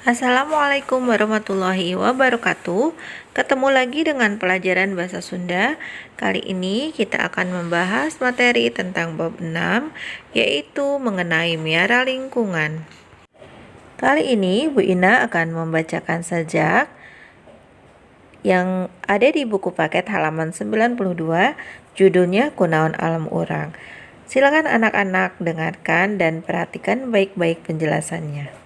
Assalamualaikum warahmatullahi wabarakatuh. Ketemu lagi dengan pelajaran bahasa Sunda. Kali ini kita akan membahas materi tentang bab 6, yaitu mengenai miara lingkungan. Kali ini Bu Ina akan membacakan sajak yang ada di buku paket halaman 92, judulnya Kunaon Alam Urang. Silakan anak-anak dengarkan dan perhatikan baik-baik penjelasannya.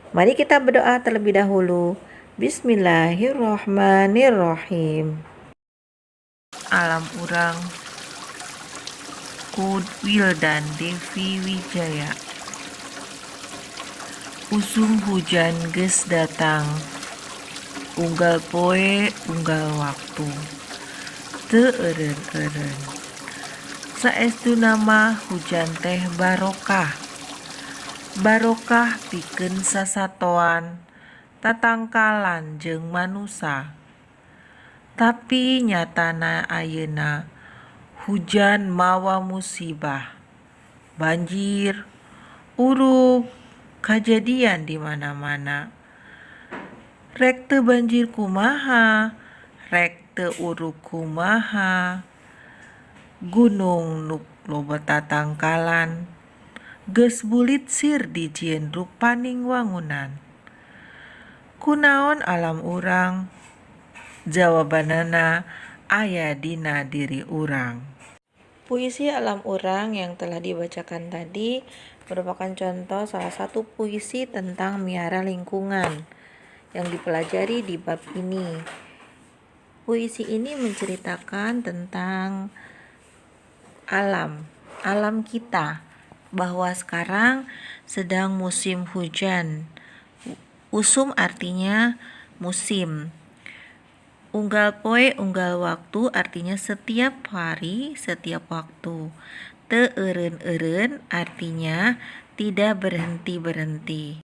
Mari kita berdoa terlebih dahulu. Bismillahirrahmanirrahim. Alam Urang ku Wildan Devi Wijaya. Usum hujan geus datang, unggal poe unggal waktu, teu eureun-eureun. Saestuna mah hujan teh barokah. Barokah pikeun sasatoan, tatangkalan jeung manusa. Tapi nyatana ayeuna hujan mawa musibah. Banjir, urug, kajadian di mana-mana. Rek teu banjir kumaha, rek teu urug kumaha. Gunung nu loba tatangkalan geus bulitsir dijieun rupaning wangunan. Kunaon alam urang? Jawabanana aya dina diri urang. Puisi Alam Urang yang telah dibacakan tadi merupakan contoh salah satu puisi tentang miara lingkungan yang dipelajari di bab ini. Puisi ini menceritakan tentang alam, alam kita, bahwa sekarang sedang musim hujan. Usum artinya musim. Unggal poe unggal waktu artinya setiap hari, setiap waktu. Teu eureun-eureun artinya tidak berhenti-berhenti.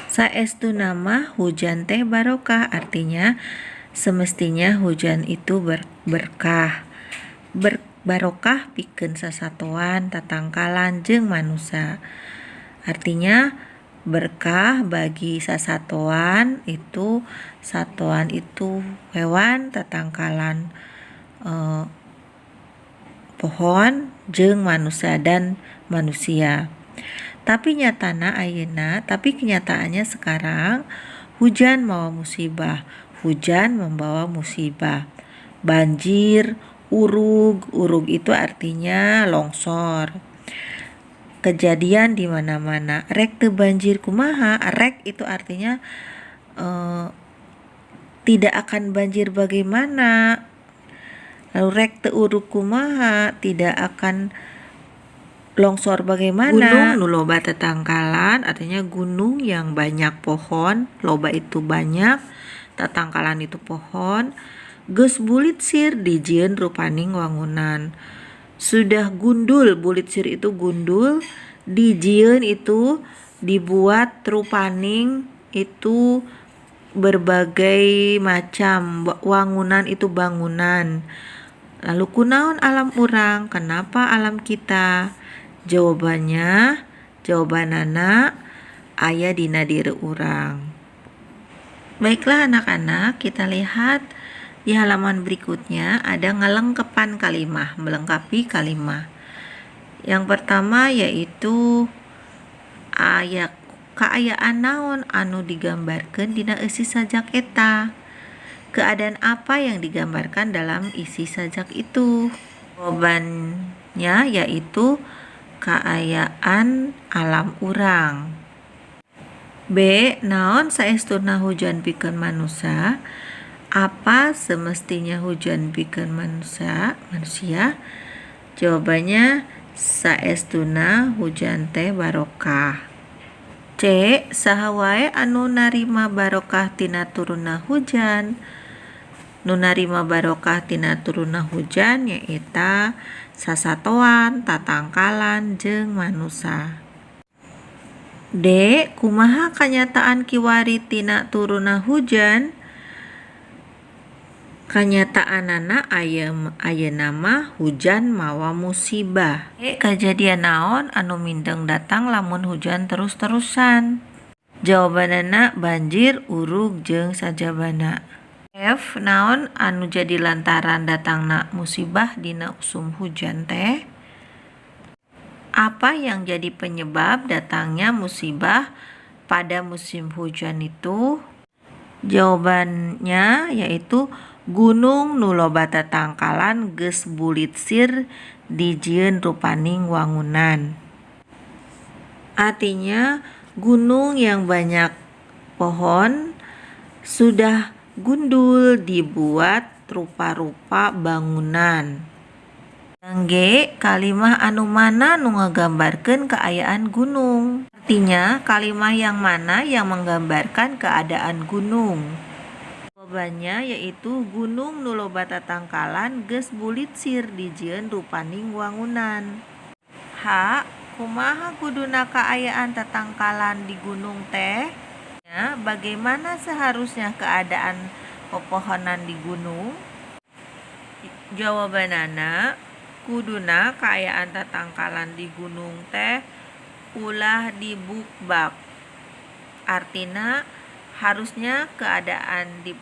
Saestuna mah hujan teh barokah, artinya semestinya hujan itu berkah. Barokah pikeun sasatoan, tatangkalan jeung manusa. Artinya berkah bagi sasatoan, itu satoan itu hewan, tatangkalan pohon, jeung manusia dan manusia. Tapi nyatana ayeuna, tapi kenyataannya sekarang hujan mawa musibah, hujan membawa musibah. Banjir, urug, urug itu artinya longsor. Kejadian di mana-mana. Rek teu banjir kumaha? Rek itu artinya tidak akan banjir bagaimana? Lalu rek teu urug kumaha? Tidak akan longsor bagaimana? Gunung nu loba tatangkalan artinya gunung yang banyak pohon, loba itu banyak, tatangkalan itu pohon. Geus bulitsir dijieun rupaning wangunan. Sudah gundul, bulitsir itu gundul, dijieun itu dibuat, rupaning itu berbagai macam, wangunan itu bangunan. Lalu kunaon alam urang? Kenapa alam kita? Jawabannya, jawabanana aya dina diri urang. Baiklah anak-anak, kita lihat di halaman berikutnya ada ngalengkepan kalimah, melengkapi kalimah. Yang pertama yaitu aya kaayaan naon anu digambarkeun dina eusi sajak eta. Keadaan apa yang digambarkan dalam isi sajak itu? Jawabannya yaitu kaayaan alam urang. B. Naon saestuna hujan pikeun manusa? Apa semestinya hujan pikeun manusia? Manusia? Jawabannya saestuna hujan teh barokah. C. Saha wae anu narima barokah tina turunna hujan? Nu narima barokah tina turunna hujan nyaeta sasatoan, tatangkalan, jeung manusa. D. Kumaha kanyataan kiwari tina turunna hujan? Kanyataanana ayeuna mah hujan mawa musibah. E. Kajadian naon anu mindeng datang lamun hujan terus-terusan? Jawabanana banjir, urug jeung sajabana. F. Naon anu jadi lantaran datangna musibah dina usum hujan teh? Apa yang jadi penyebab datangnya musibah pada musim hujan itu? Jawabannya yaitu gunung nu loba tatangkalan geus bulitsir dijieun rupaning wangunan. Artinya gunung yang banyak pohon sudah gundul dibuat rupa-rupa bangunan. Yang G, kalimah anu mana nu ngagambarkeun kaayaan gunung? Artinya kalimah yang mana yang menggambarkan keadaan gunung? Jawabannya yaitu gunung nu loba tatangkalan geus bulitsir dijieun rupaning wangunan. H. Kumaha kuduna kaayaan tatangkalan di gunung teh? Ya, bagaimana seharusnya keadaan pepohonan di gunung? Jawabanana kuduna kaayaan tatangkalan di gunung teh ulah dibukbak. Artina harusnya keadaan di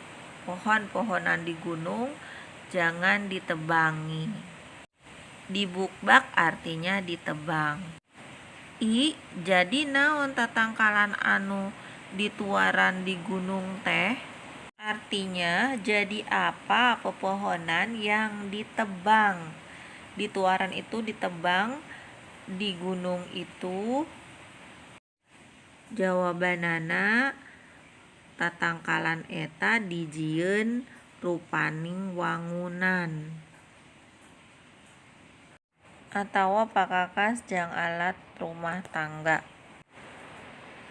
pohon-pohonan di gunung jangan ditebangi. Dibukbak artinya ditebang. I. Jadi naon tatangkalan anu dituaran di gunung teh? Artinya jadi apa pepohonan yang ditebang? Dituaran itu ditebang di gunung itu. Jawabanana tatangkalan eta dijieun rupaning wangunan atawa pakakas jang alat rumah tangga.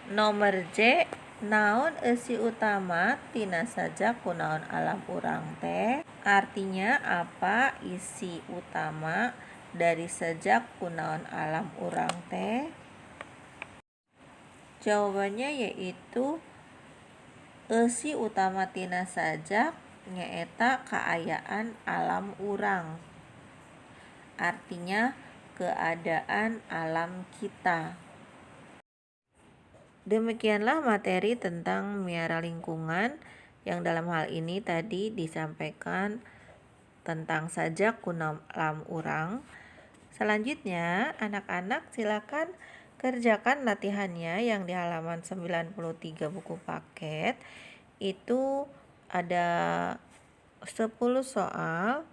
Nomor J, naon eusi utama tina sajak Kunaon Alam Urang teh? Artinya apa isi utama dari sajak Kunaon Alam Urang teh? Jawabannya yaitu eusi utama tina sajak nyaeta kaayaan alam urang. Artinya keadaan alam kita. Demikianlah materi tentang miara lingkungan yang dalam hal ini tadi disampaikan tentang sajak Kunaon Alam Urang. Selanjutnya, anak-anak silakan kerjakan latihannya yang di halaman 93 buku paket. Itu ada 10 soal,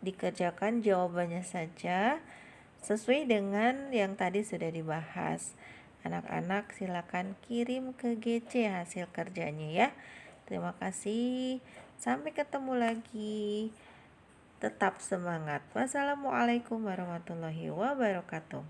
dikerjakan jawabannya saja sesuai dengan yang tadi sudah dibahas. Anak-anak silakan kirim ke GC hasil kerjanya ya. Terima kasih. Sampai ketemu lagi. Tetap semangat. Wassalamualaikum warahmatullahi wabarakatuh.